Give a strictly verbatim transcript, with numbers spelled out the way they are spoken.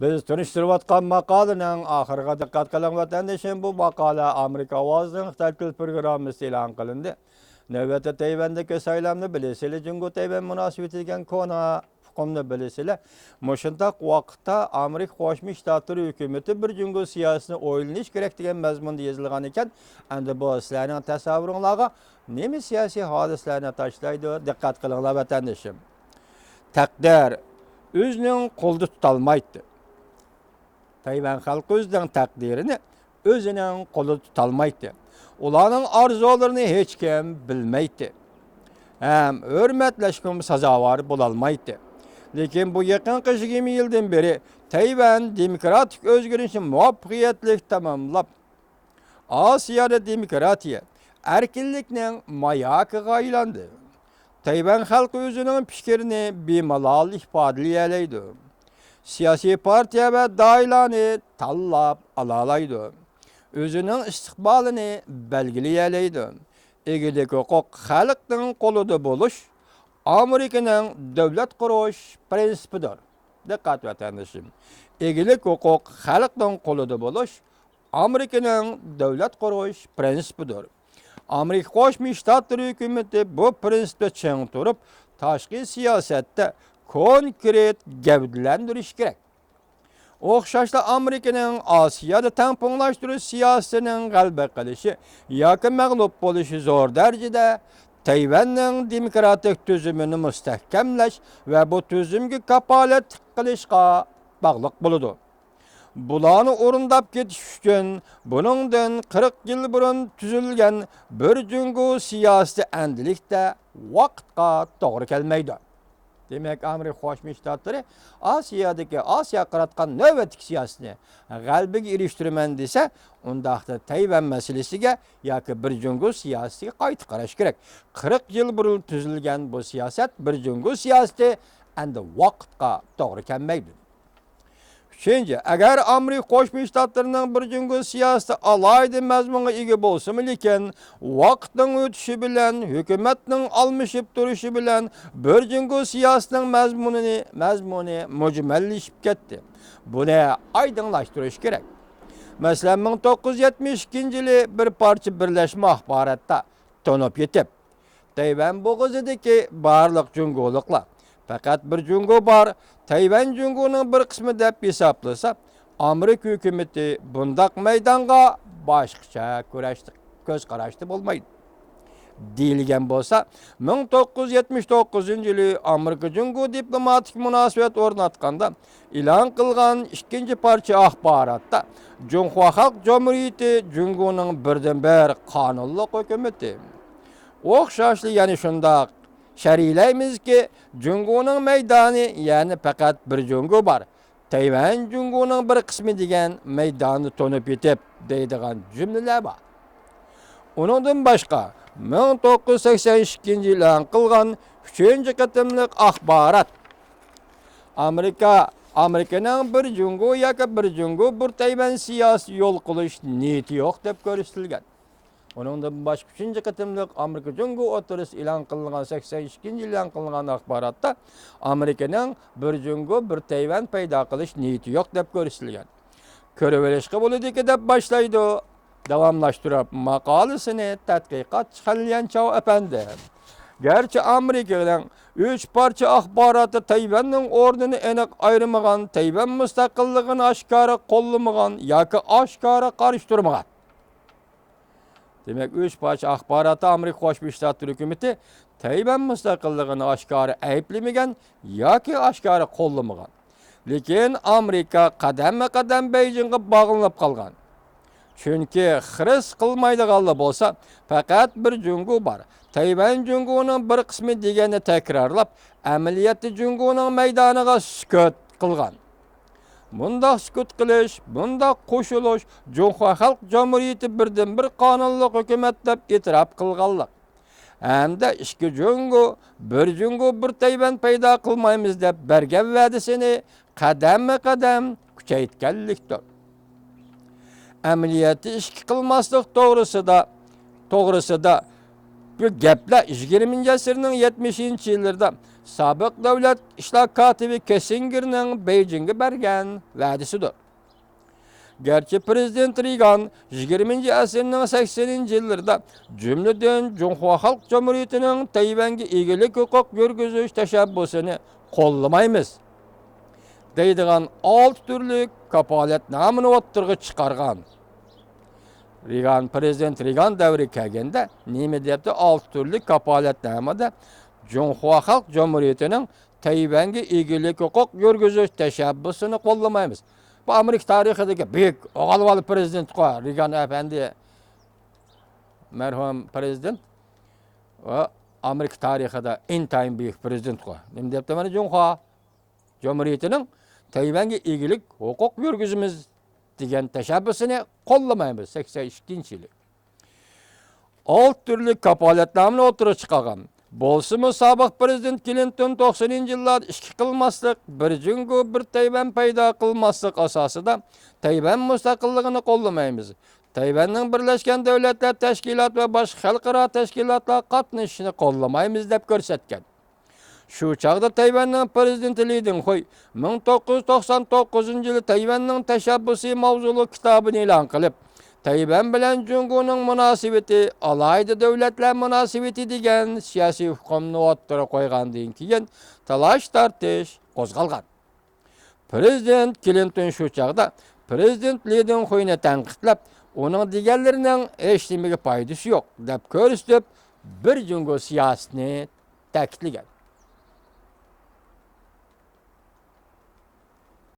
بىز تونۇشتۇرۇۋاتقان ماقالىنىڭ ئاخىرىغا دىققەت قىلىڭ، ۋەتەندىشىم. بۇ ماقالە ئامېرىكا ئاۋازىنىڭ خىتاي تىل پروگراممىسىدا ئېلان قىلىندى. نۆۋەتتە تەيۋەندىكى سايلامنى بىلىسىلە، جۇڭگو تەيۋەن مۇناسىۋىتى دېگەن كونا ئۇقۇمنى بىلىسىلە. مۇشۇنداق ۋاقىتتا ئامېرىكا قوشما شتاتلىرى ھۆكۈمىتى بىر جۇڭگو سىياسىتىنى ئويلىنىش كېرەك دېگەن مەزمۇندا يېزىلغان ئىكەن. ئەمدى بۇ سىلەرنىڭ تەسەۋۋۇرۇڭلارغا نېمە سىياسىي ھادىسىلەرنى تاشلايدۇ؟ دىققەت قىلىڭلار، ۋەتەندىشىم. تەقدىر ئۆزىنىڭ قولىدا تۇتالمايتتى. تەيۋەن خەلقى ئۆزىنىڭ تەقدىرىنى ئۆزىنىڭ قولىدا تۇتالمايتتى. ئۇلارنىڭ ئارزۇلىرىنى ھېچكىم بىلمەيتتى ھەم ھۆرمەتلەشكىمۇ سازاۋەر بولالمايتتى. لېكىن بۇ يېقىنقى يىگىرمە يىلدىن بېرى تەيۋەن دېموكراتىك ئۆزگىرىشنى مۇۋەپپەقىيەتلىك تاماملاپ، ئاسىيادا دېموكراتىيە، ئەركىنلىكنىڭ ماياكىغا ئايلاندى. تەيۋەن خەلقى ئۆزىنىڭ پىكرىنى بىمالال ئىپادىلىيەلەيدۇ. سىياسىي پارتىيە ۋە دائىرىلەرنى تاللاپ ئالالايدۇ. ئۆزىنىڭ ئىستىقبالىنى بەلگىلىيەلەيدۇ. ئىگىلىك ھوقۇق خەلقنىڭ قولىدا بولۇش ئامېرىكىنىڭ دۆلەت قۇرۇش پىرىنسىپىدۇر. دىققەت، ۋەتەندىشىم. ئىگىلىك ھوقۇق خەلقنىڭ قولىدا بولۇش ئامېرىكىنىڭ دۆلەت قۇرۇش پىرىنسىپىدۇر. ئامېرىكا قوشما شتاتلىرى ھۆكۈمىتى بۇ پىرىنسىپتا چىڭ تۇرۇپ، تاشقى سىياسەتتە كونكرېت گەۋدىلەندۈرۈشى كېرەك. ئوخشاشلا ئامېرىكىنىڭ ئاسىيادا تەڭپۇڭلاشتۇرۇش سىياسىتىنىڭ غەلىبە قىلىشى ياكى مەغلۇپ بولۇشى زور دەرىجىدە تەيۋەننىڭ دېموكراتىك تۈزۈمىنى مۇستەھكەملەش ۋە بۇ تۈزۈمگە كاپالەتلىك قىلىشقا باغلىق بولىدۇ. بۇلارنى ئورۇنداپ كېتىش ئۈچۈن بۇنىڭدىن قىرىق يىل بۇرۇن تۈزۈلگەن بىر جۇڭگو سىياسىتى ئەمدىلىكتە ۋاقىتقا توغرا كەلمەيدۇ. دېمەك، ئامېرىكا قوشما شتاتلىرى ئاسىيادىكى، ئاسىياغا قاراتقان نۆۋەتتىكى سىياسىتىنى غەلىبىگە ئېرىشتۈرىمەن دېسە، ئۇنداقتا تەيۋەن مەسىلىسىگە ياكى بىر جۇڭگو سىياسىتىگە قايتا قاراش كېرەك. قىرىق يىل بۇرۇن تۈزۈلگەن بۇ سىياسەت، بىر جۇڭگو سىياسىتى ئەمدى ۋاقىتقا توغرا كەلمەيدۇ. ئۈچىنچى، ئەگەر ئامېرىكا قوشما شتاتلىرىنىڭ بىر جۇڭگو سىياسىتى ئالاھىدە مەزمۇنغا ئىگە بولسىمۇ، لېكىن ۋاقىتنىڭ ئۆتۈشى بىلەن، ھۆكۈمەتنىڭ ئالمىشىپ تۇرۇشى بىلەن بىر جۇڭگو سىياسىتىنىڭ مەزمۇنىنى، مەزمۇنى مۇجمەللىشىپ كەتتى. بۇنى ئايدىڭلاشتۇرۇش كېرەك. مەسىلەن، مىڭ توققۇز يۈز يەتمىش ئىككىنچى يىلى بىر پارچە بىرلەشمە ئاخباراتتا تونۇپ يېتىپ، تەيۋەن بوغۇزىدىكى بارلىق جۇڭگولۇقلار پەقەت بىر جۇڭگو بار، تەيۋەن جۇڭگونىڭ بىر قىسمى دەپ ھېسابلىسا، ئامېرىكا ھۆكۈمىتى بۇنداق مەيدانغا باشقىچە كۆرەشتە، كۆز قاراشتا بولمايدۇ. دېيىلگەن بولسا، مىڭ توققۇز يۈز يەتمىش توققۇزىنچى يىلى ئامېرىكا جۇڭگو دىپلوماتىك مۇناسىۋەت ئورناتقاندا ئېلان قىلغان ئىككىنچى پارچە ئاخباراتتا جۇڭخۇا خەلق جۇمھۇرىيىتى جۇڭگونىڭ بىردىنبىر قانۇنلۇق ھۆكۈمىتى. ئوخشاشلا يەنە شۇنداق شەرھلەيمىزكى، جۇڭگونىڭ مەيدانى، يەنى پەقەت بىر جۇڭگو بار. تەيۋەن جۇڭگونىڭ بىر قىسمى دېگەن مەيداننى تونۇپ يېتىپ دەيدىغان جۈملىلەر بار. ئۇنىڭدىن باشقا، مىڭ توققۇز يۈز سەكسەن ئىككىنچى يىل ئېلان قىلغان ئۈچىنچى قېتىملىق ئاخبارات ئامېرىكا، ئامېرىكىنىڭ بىر جۇڭگو ياكى بىر جۇڭگو بىر تەيۋەن سىياسىتى يول قىلىش نىيىتى يوق دەپ كۆرسىتىلگەن. ئۇنىڭدىن باشقا، ئۈچىنچى قېتىملىق ئامېرىكا جۇڭگو ئوتتۇرىسىدا ئېلان قىلىنغان، سەكسەن ئىككىنچى يىل ئېلان قىلىنغان ئاخباراتتا ئامېرىكىنىڭ بىر جۇڭگو، بىر تەيۋەن پەيدا قىلىش نىيىتى يوق دەپ كۆرسىتىلگەن. كۆرۈۋېلىشقا بولىدۇكى، دەپ باشلايدۇ داۋاملاشتۇرۇپ ماقالىسىنى تەتقىقاتچى خەنليەن چاۋ ئەپەندى. گەرچە ئامېرىكىنىڭ ئۈچ پارچە ئاخباراتى تەيۋەننىڭ ئورنىنى ئېنىق ئايرىمىغان، تەيۋەن مۇستەقىللىقىنى ئاشكارا قوللىمىغان ياكى ئاشكارا قارشى تۇرمىغان. دېمەك، ئۈچ پارچە ئاخباراتتا ئامېرىكا قوشما شتاتلىرى ھۆكۈمىتى تەيۋەن مۇستەقىللىقىنى ئاشكارا ئەيىبلىمىگەن ياكى ئاشكارا قوللىمىغان. لېكىن ئامېرىكا قەدەممۇ قەدەم بېيجىڭغا باغلىنىپ قالغان. چۈنكى خىرىس قىلمايدىغانلا بولسا، پەقەت بىر جۇڭگو بار، تەيۋەن جۇڭگونىڭ بىر قىسمى دېگەننى تەكرارلاپ، ئەمەلىيەتتە جۇڭگونىڭ مەيدانىغا سۈكۈت قىلغان. مۇنداق سۈكۈت قىلىش، مۇنداق قوشۇلۇش جۇڭخۇا خەلق جۇمھۇرىيىتى بىردىنبىر قانۇنلۇق ھۆكۈمەت دەپ ئېتىراپ قىلغانلىق ھەمدە ئىككى جۇڭگو، بىر جۇڭگو، بىر تەيۋەن پەيدا قىلمايمىز دەپ بەرگەن ۋەدىسىنى قەدەممۇ قەدەم كۈچەيتكەنلىكتۇر. ئەمەلىيەتتە ئىككى قىلماسلىق توغرىسىدا، توغرىسىدا بۇ گەپلەر يىگىرمىنچى ئەسىرنىڭ يەتمىشىنچى يىللىرىدا سابىق دۆلەت ئىشلار كاتىپى كىسسىنگېرنىڭ بېيجىڭغا بەرگەن ۋەدىسىدۇر. گەرچە پىرېزىدېنت رېيگان يىگىرمىنچى ئەسىرنىڭ سەكسىنىنچى يىللىرىدا، جۈملىدىن جۇڭخۇا خەلق جۇمھۇرىيىتىنىڭ تەيۋەنگە ئىگىلىك ھوقۇق يۈرگۈزۈش تەشەببۇسىنى قوللىمايمىز دەيدىغان ئالتە تۈرلۈك كاپالەتنامىنى ئوتتۇرىغا چىقارغان. رېيگان، پىرېزىدېنت رېيگان دەۋرى كەلگەندە نېمە دەپتۇ؟ ئالتە تۈرلۈك كاپالەتنامىدە جۇڭخۇا خەلق جۇمھۇرىيىتىنىڭ تەيۋەنگە ئىگىلىك ھوقۇق يۈرگۈزۈش تەشەببۇسىنى قوللىمايمىز. بۇ ئامېرىكا تارىخىدىكى بۈيۈك ئوغۇل بالا پىرېزىدېنتقۇ، رېيگان ئەپەندى، مەرھۇم پىرېزىدېنت، ۋە ئامېرىكا تارىخىدا ئىنتايىن بۈيۈك پىرېزىدېنتقۇ. نېمە دەپتۇ؟ مانا، جۇڭخۇا جۇمھۇرىيىتىنىڭ تەيۋەنگە ئىگىلىك ھوقۇق يۈرگۈزىمىز دېگەن تەشەببۇسىنى قوللىمايمىز، سەكسەن ئىككىنچى يىلى. ئالتە تۈرلۈك كاپالەتنامىنى ئوتتۇرىغا چىقارغان. بولسىمۇ، سابىق پىرېزىدېنت كلىنتون توقسىنىنچى يىللاردا ئىككى قىلماسلىق، بىر جۇڭگو، بىر تەيۋەن پەيدا قىلماسلىق ئاساسىدا تەيۋەن مۇستەقىللىقىنى قوللىمايمىز. تەيۋەننىڭ بىرلەشكەن دۆلەتلەر تەشكىلاتى ۋە باشقا خەلقئارا تەشكىلاتلارغا قاتنىشىشنى قوللىمايمىز، دەپ كۆرسەتكەن. شۇ چاغدا تەيۋەننىڭ پىرېزىدېنتى لى دېڭخۇي مىڭ توققۇز يۈز توقسان توققۇزىنچى يىلى تەيۋەننىڭ تەشەببۇسى ماۋزۇلۇق كىتابىنى ئېلان قىلىپ، تەيۋەن بىلەن جۇڭگونىڭ مۇناسىۋىتى ئالاھىدە دۆلەتلەر مۇناسىۋىتى دېگەن سىياسىي ئۇقۇمنى ئوتتۇرىغا قويغاندىن كېيىن، تالاش-تارتىش قوزغالغان. پىرېزىدېنت كلىنتون شۇ چاغدا پىرېزىدېنت لى دېڭخۇينى تەنقىدلەپ، ئۇنىڭ دېگەنلىرىنىڭ ھېچنېمىگە پايدىسى يوق، دەپ كۆرسىتىپ، بىر جۇڭگو سىياسىتىنى تەكىتلىگەن.